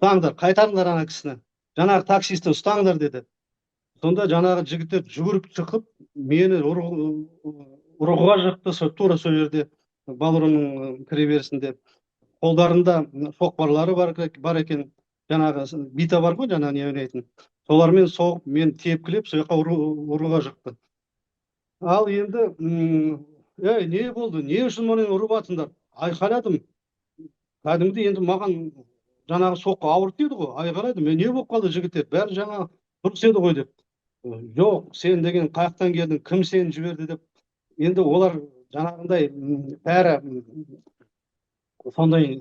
Ұстаңдар, қайтарыңдар ана кісіні, жаңағы таксисті ұстаңдар», — деді. Сонда жаңағы жігіттер жүгіріп шығып, мені ұрғыға жықты. Сол тура сол жерде, Балрумның кіреберісінде, қолдарында шоқпарлары бар екен, жаңағы бита бар ғой, жаңағы не ойнайтын, солармен соғып, мені тепкілеп, сол жаққа ұруға жықты. Ал енді «Ей, не болды, не үшін мені ұрып жатсыңдар?» Айқайладым кәдімгідей. Енді маған жаңағы соққы ауыр тиді ғой. Айқайладым: «Е, не болып қалды, жігіттер, бәрі жаңа дұрыс еді ғой», — деп. «Жоқ, сен деген қай жақтан келдің, кім сені жіберді?» — деп. Енді олар жаңағындай бәрі сондай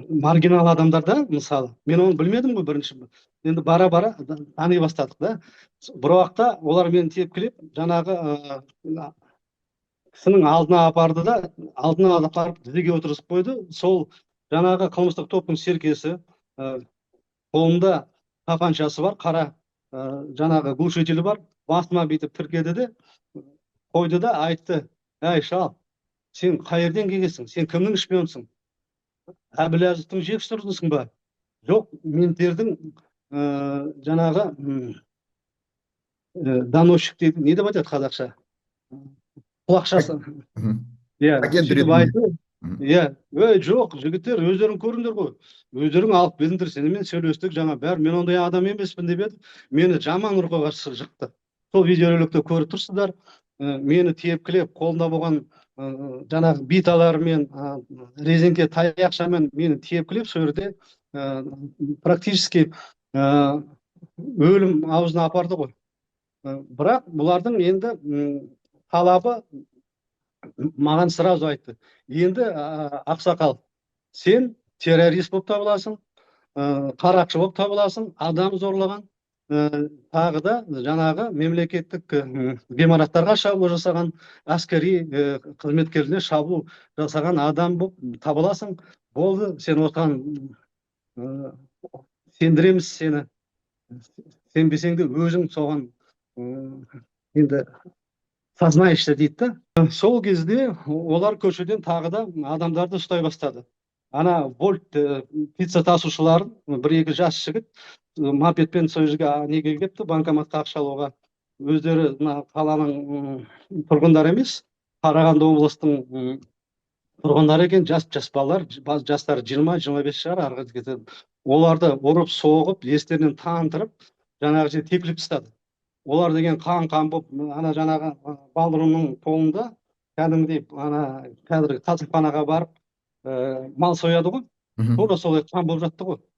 маргинал адамдар да. Мысалы, мен оны білмедім ғой бірінші, енді бара бара тани бастадық да. Бір уақытта олар мені тепкілеп, жаңағы кісінің алдына апарды да, алдына апарып, тізеге отырғызып қойды. Сол жаңағы қылмыстық топтың серкесі, қолында тапаншасы бар, қара, жаңағы глушителі бар, басыма бүйтіп тіркеді де қойды да, айтты: «Әй, шал, сен қай жерден келгенсің? Сен кімнің шпионсың? Әбіләзовтың жексұрынысың ба? Жоқ, менттердің жаңағы доносчик дейді, не деп айтады қазақша, құлақшасы?» Иә. Агент Сөйтіп ретінде. айтты. Иә. «Ей, жоқ, жігіттер, өздерің көріңдер ғой, өздерің алып келдіңдер, сенімен сөйлестік жаңа бәрі, мен ондай адам емеспін», — деп еді, мені жаман ұрғыға жықты. Сол видеороликті көріп тұрсыздар. Мені тепкілеп, қолында болған жаңағы биталармен, резеңке таяқшамен мені тепкілеп, сол жерде практически өлім аузына апарды ғой. Бірақ бұлардың енді талабы, маған сразу айтты: «Енді, ақсақал, сен террорист болып табыласың, қарақшы болып табыласың, адам зорлаған, тағы да жаңағы мемлекеттік ғимараттарға шабуыл жасаған, әскери қызметкеріне шабуыл жасаған адам болып табыласың. Болды, сен осыған сендіреміз сені, сенбесең де, өзің соған енді сознаешься», — дейді да. Сол кезде олар көшеден тағы да адамдарды ұстай бастады. Ана Вольт пицца тасушыларын, бір екі жас жігіт мопедпен сол жерге неге келіпті, банкоматқа ақша алуға. Өздері мына қаланың тұрғындары емес, Қарағанды облысының тұрғындары екен. Жас жас балалар, жастары 20-25 шығар ары кетеді. Оларды ұрып соғып, естерінен тандырып, жаңағы жерде тепкілеп тастады. Олар деген қан қан болып, ана жаңағы Балрумның қолында кәдімгідей, ана қазір қасапханаға барып мал сояды ғой, тура солай қан болып жатты ғой.